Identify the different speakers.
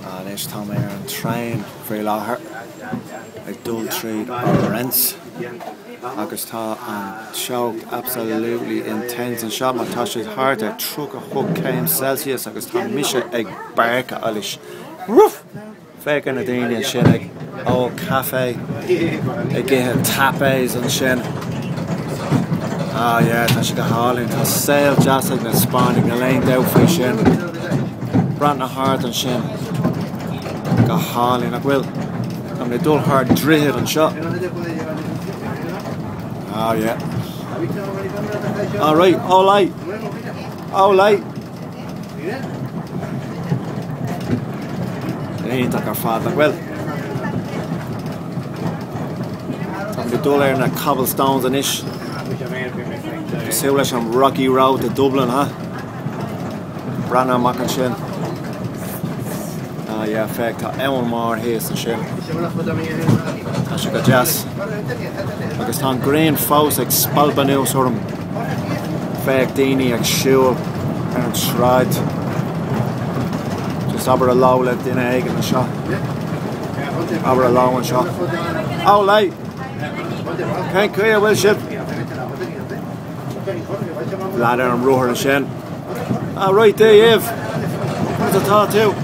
Speaker 1: Anois tá mé ar an traein faoi láthair ag dul tríd Ourense agus tá an teocht absolutely intense anseo mar tá sé thart ar 38 céim Celsius agus tá mise ag bearcadh anois. Roof! Féach ar na daoine ansin ag ól caife, ag ithe tapas ansin. Ah yeah, tá sé go hálainn. Tá saol deas ag na Spáinnigh, níl aon dabht faoi sin. Breathnaigh thart ansin. Go hálainn, nach bhfuil? Tá mé ag dul thar droichead anseo. Ah yeah. Alright, olé! Olé! Iontach ar fad, nach bhfuil? Táimid ag dul ar na cobblestones anois. Cosúil leis an Rocky Road to Dublin, ha? Breathnaigh amach ansin. Ah yeah, féach, tá abhainn mhór thíos ansin. Tá sé go deas. Agus tá an ghrian fós ag spalpadh anuas orm. Féach daoine ag siúl ar an tsráid. Just abair hello le duine éigin anseo. Abair hello anseo. Olé! Cén chaoi a bhfuil sibh? Lad ar an rothar ansin. Ah right, Dave! Conas atá tú?